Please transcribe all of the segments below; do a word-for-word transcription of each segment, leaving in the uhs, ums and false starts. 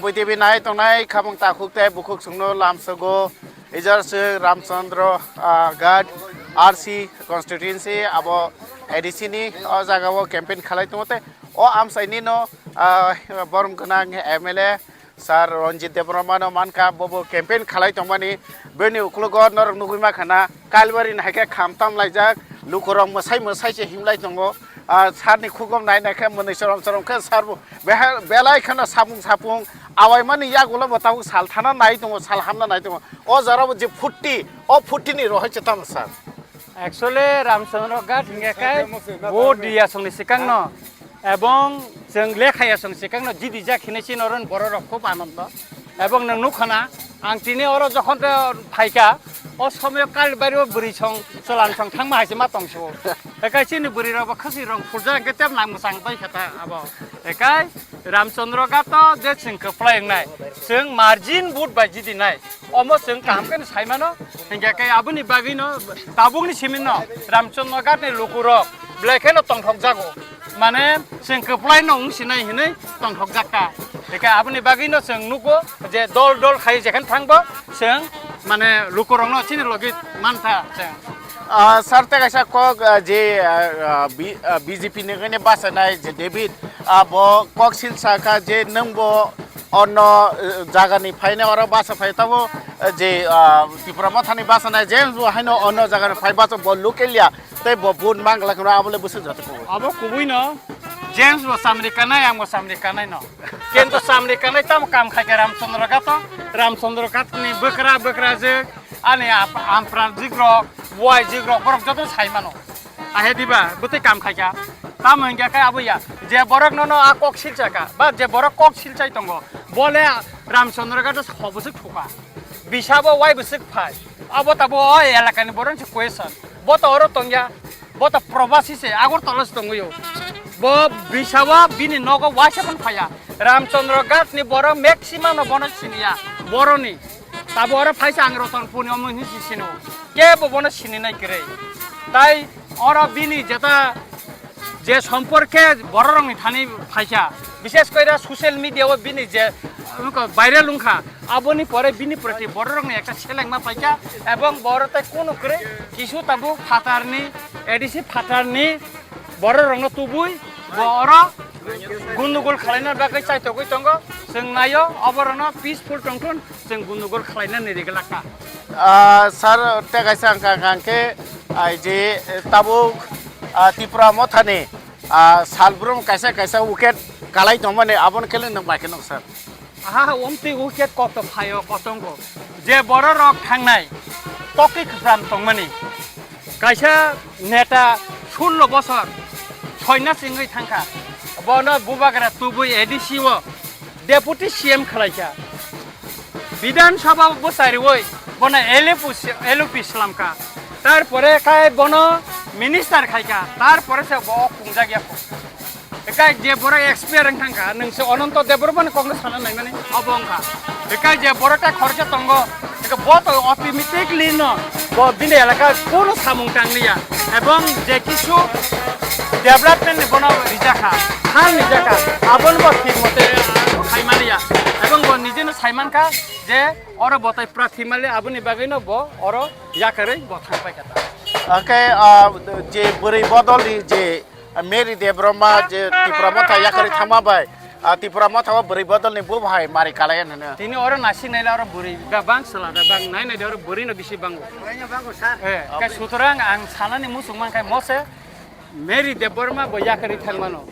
Bui T V nai tongnai khamung takhuk tei bukhuk songno lamsogo. Ijar se Ramchandra, ah, Ghat R C constituency abo A D C ni o jaga o campaign khalai tongo tei o amsai nino, ah, borom gwnang M L A Sir Ranjit Debbarma no mankha, bobo campaign khalai tongmani. Bini ukologo norok nugwi mankha na, Kalbari ni hai khe kham tam laijak, lukurok mwsai mwsai se himlai tongo. Ah, sir ni khugom nai nai khe mwnwi chorom chorom khe sir bo beha-, belai kheno sapung sapung awaimani yagulo bo tabuk sal thana nai tongo, sal hamna nai tongo. O jora bo je phutti, o phutti ni rohoi se tamo sir. Actually, Ramchandra Ghat hingke kai vote di asong ni sikang no, ebong chwng lekha asong sikang no jidi jak hinui chini oro ni borok rok khub anando. Ebong nwng nukha na, ang tini oro jokhon te phaikha, o somoyo Kalbari o bwrwi song, chwlan song thangma hai se ma tongso. Ekai chini bwrwi rok bo khasi rong phurjak hingke tep nang mwchang pai kha ta abo. Ekai Ramchandra Ghat to je chwng kwplai wngnai, chwng margin vote bai jidi nai. Omo chwng kaham khe sai mano, hingke khe aboni bagwi no tabukni simi no Ramchandra Ghat ni lukurok belai kheno tongthok jago, mane chwng kwplai no wng sinai hinui tongthok jak kha. Hingke aboni bagwi no chwng nugo je dol dol khai jekhen thangbo chwng mane lukurok no chini logi mantha chwng. Ah, sir, tei kaisa kok, ah, je, ah, ah, B-, ah, B J P ni hwnwi bachanai je David, ah, bo kok sil sakha je nwng bo ono, eh, jaga ni phainai oro bacha phai tabo, eh, je, ah, Tipra Motha ni bachanai je bo haino ono jaga ni phai bacha bo local ya tei bo vote mangla kheno abo le bwswk jotoi kubo. Abo kubui no James bo samri kanai, ang bo samri kanai no. Kintu samri kanai tamo kam khai khe Ramchandra Ghat to, Ramchandra Ghat ni bwkra bwkra je ani ap-, ampra jigrok, buai jigrok, borok joto sai mano. Ahe diba, bwtwi kam khaikha. Tamo hingkha khe abo ya, je borok nono a kok silchaka, ba je borok kok silchai tongo, bole Ramchandra Ghat hoboswk thuka. Bisabo wai bwswk phai. Abo tabo o elakani borok se question. Bo to oro tongya, bo to probasi se, Agartala se tongwi o. Bo bisabo bini nogo waisa phano phaiya. Ramchandra Ghat ni borok maximum no bono siniya, boroni. Tabo oro phaisa ang Ratanpur ni omo hinwi si sino. Kebo bono sininai kwrwi. Tai oro bini jeta je somporke bororokni thani phaisa. Bishes koira social media o bini je, uh, viral wngkha. Aboni pore bini proti bororokni ekta selengma paikha. Ebong boro tai kunu kwrwi kisu tabuk phatarni, A D C phatarni bororokno tubui bo oro gundugul khalaina bagwi chaitogwi tongo. Chwng naio oborokno peaceful tongthun. Chwng gundugul khlainani ri glak kha. Ah, sir, tei kaisa ang kha, ang khe, ai je, eh, tabuk, ah, Tipra Mothani, ah, salbrum kaisa kaisa wicket kalai tongmani, aboni khe nwng bai khe nuk, sir. Aha, omtwi wicket kok to phaio, kotongko. Je bororok thangnai, tokti kwcham tongmani. Kaisa neta sullo bosor soina chingwi thangkha. Bono bubagra tubui A D C o deputy C M khwlaikha. Bidhan Sabha bwchariwi bono L P, L P slamkha. Tarpore khai bono minister khaikha. Tarpore se bo kungjak yakho. Ekai je borok expire wng thangkha, nwng se Ananto Debbarmani kokno sana naimani abo wngkha. Ekai je borok ta khoroksa tongo, eka bo to automatically no bo bini elaka kono samung tangliya. Ebong je kisu development ni bono rijakha, hal rijakha, aboni bo thik mote khaimaliya. Ebong bo nijeno saimankha je oro bo tai prathi mali, aboni bagwino bo oro yakarwi bo thangpaikha ta. Hwnkhe, ah, je bwrwi bodolni je Mary Debbarma je Tipra Motha yakarwi thangma bai, ah, Tipra Motha o bwrwi bodolni bo bahai mari kalaiya hwnwi. Tini oro nasi naila oro bwrwi ba bang sala da bang nai nai de oro bwrwi no bisi bango. Bwrwi no bango, sir. Eh, kai sutorang ang sanani muchung man kai mose Mary Debbarma bo yakarwi thangmano.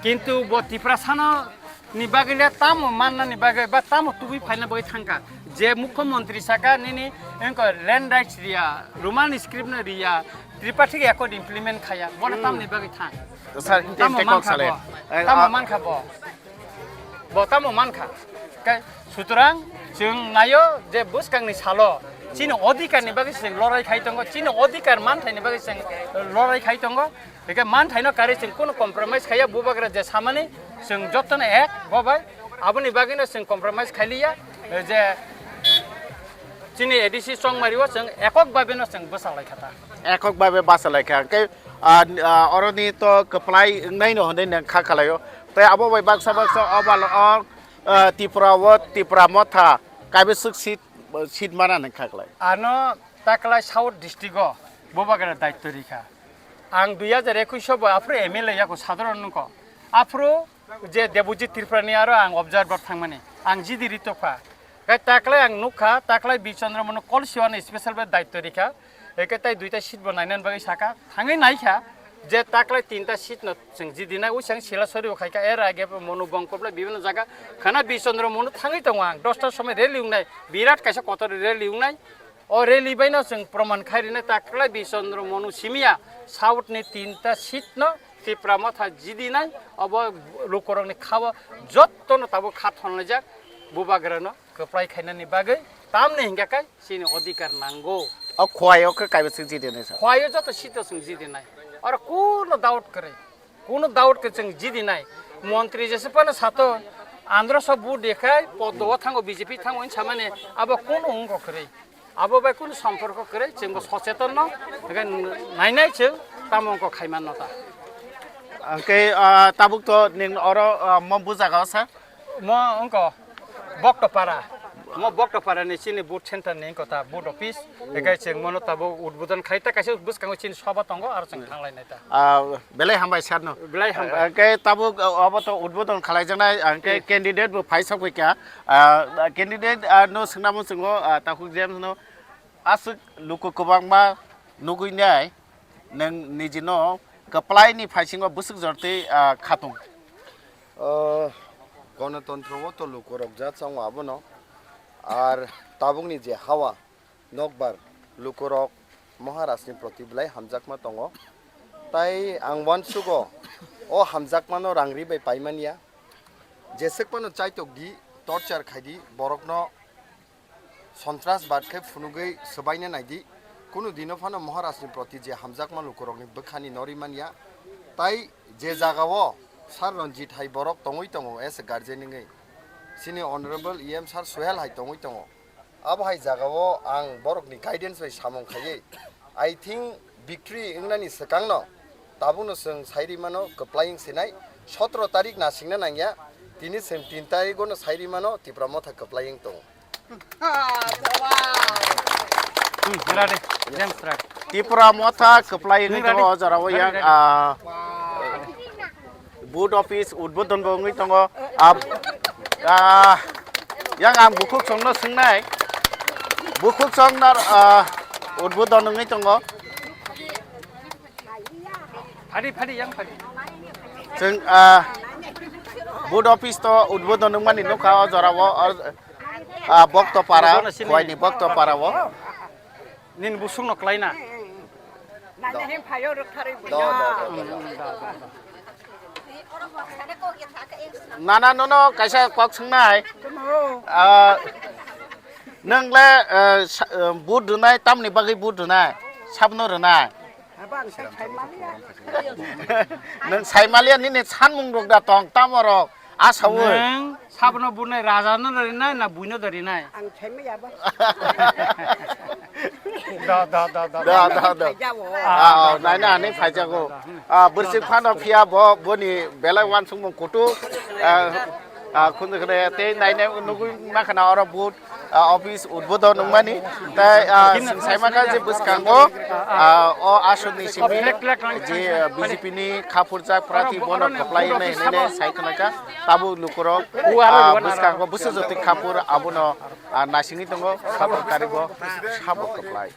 Kintu bo Tiprasano ni bagwi le tamo mannani bagwi ba tamo tubui phaina bagwi thangkha. Je mukhyamantri saka nini engko land rights riya, Roman script no riya, Tripartite accord implement khaya, bono tamni bagwi thang. Sir, tamo mankha bo. Eh, tamo ah, mankha bo. Bo tamo mankha. Kai sutorang chwng naio je bwskangni salo chini odhikar ni bagwi chwng lorai khai tongo, chini odhikar manthaini bagwi chwng lorai khai tongo. Hingke manthaino karwi chwng kunu compromise khaiya, bubagra je samani chwng jotono ek bo bai. Aboni bagwino chwng compromise khailiya, je chini A D C chongmario chwng ekok babeno chwng bwsa laikha ta. Ekok babe basa laikha. Hingke, ah, ah, oroni to kwplai wngnaino hwnwi nang kha khalaio. Tei abo bai baksa baksa o balo o Ah, Tripura o, Tipra Motha, kaibeswk seat, seat mana nang kha klai? Ano taklai South District o Bubagra daityo rikha. Ang dui hajar ekush o bo aphuru M L A yako sadharon nungkho. Aphuru je Debojit Tripura ni aro ang observer thangmani. Ang jidi ritokha. Kai taklai ang nukha, taklai Bishondro Monu Kolsiwan special bai daityo rikha. Eke tai duita seat bo nainani bagwi saka, thangwi naikha je taklai tinta seat no chwng jidinai, usang Silasori bo khaikha, er age Monu Bongkop lai bibhinno jaga khana Bishondro Monu thangwi tongo ang, dosta somoi rally wngnai, birat kaisa kotor rally wngnai, o rally bai no chwng proman khai rinai taklai Bishondro Monu simiya South ni tinta seat no Tipra Motha jidinai, obo lukurokni khao jottono tabuk kha thonlaijak Bubagrano kwplai khainani bagwi, tamni hinkhe kai chini odhikar nango. O khwai o khe kaibaswk jidinai sa? Khwai o joto seat o chwng jidinai. Oro kuno doubt kwrwi. Kuno doubt kwrwi chwng jidinai. Montri jesa phano sato, andro so vote dekhai, poddo o thango, B J P thango hinwi samani abo kuno wngkha kwrwi. Abo bai kuno somporko kwrwi, chwngbo socheton no, hwnkhe nainai chwng tamo wngkha khaimanno ta. Hwnkhe, ah, tabuk to ning oro, ah, mo bujaga o sa? Mo wngkha Boktopara. Mo Boktopara ni chini booth center ni wngkha ta booth office. Hwnkhe chwng mono tabuk udbodon khlai ta kaisa bwskango chini soba tongo aro chwng thanglainai ta. Ah, belai hambai sir no. Belai hambai. Hwnkhe tabuk, ah, obo to udbodon khlaijaknai, hwnkhe candidate bo phai sokphaikha. Ah, candidate, ah, no swngnamo chwngo, ah, Takhuk James no aswk luku kwbangma nugwi nai nwng nijino kwplaini phaisingo bwswk jortwi, ah, khatung. O, Ganatantro o to lukurok jat chongo abono. Ar tabukni je hawa, nokbar lukurok Maharajni proti belai hamjakma tongo. Tai ang uansugo, o hamjakmano rangri bai paimanya. Jeswk phano chaitok di, torture khai di, borokno Sontras bad khe phunugwi swbaina naidi. Kunu dino phano Maharajni proti je hamjakma lukurokni bwkhani norwi manya. Tai je jagao Sir Ranjit hai borok tongwi tongo as a guardian wngwi. Chini Honorable E M Sir Suhel hai tongwi tongo. Abo hai jagao ang borokni guidance bai samung khaiwi, I think victory wngnani swkangno tabukno chwng sai rimano kwplai wng sinai. Sotro tarik nasingna nangya, tini chwng tin tarigono sai rimano Tipra Motha kwplai wng tongo. Hmm, ready. James, ready. Tipra Motha kwplai wngwi tongo o jorao yang, ah, booth office udbodon bo wngwi tongo. Ah, ah, yang ang bukhuk songno swngnai. Bukhuk song nar, ah, udbodon wngwi tongo. Phadi, phadi, yang phadi. Chwng, ah, booth office to udbodon wngmani nukha o jorao, o, ah, Boktopara, Bono sini. Khwaini Boktopara o. Nini busungno klaina. Nani hem phayo rwktharwi buino. Nana nono kaisa kok swngnai. Ah, nwng le, ah, sa-, ah, vote rwnai, tamni bagwi vote rwnai? Sabno rwnai? Nwng saimaliya nini sanmung rok da tong tamo rok asawi. Nwng sabno bunai raja no rinai na buino da rinai? Ang saimaya ba. Da, da, da, da, da. Da, da, da. Phaijago. Ah, oh, nai na ani phaijago. Ah, bwswk phano phiya bo, boni belai wansukmung kutu. Ah, ah, khunju khne tei nai nai nugwi makhana oro vote. Ah, office udbodon wngmani, tai, ah, chwng saimankha je bwskango, ah, o aswkni simi je, ah, B J P ni khaphurjak prarthi bono kwplai nai hinwi sai khwnakha, tabuk lukurok, ah, bwskango bwsajotwi khaphur abono, ah, naisingwi tongo, satok tarigo sabo kwplai.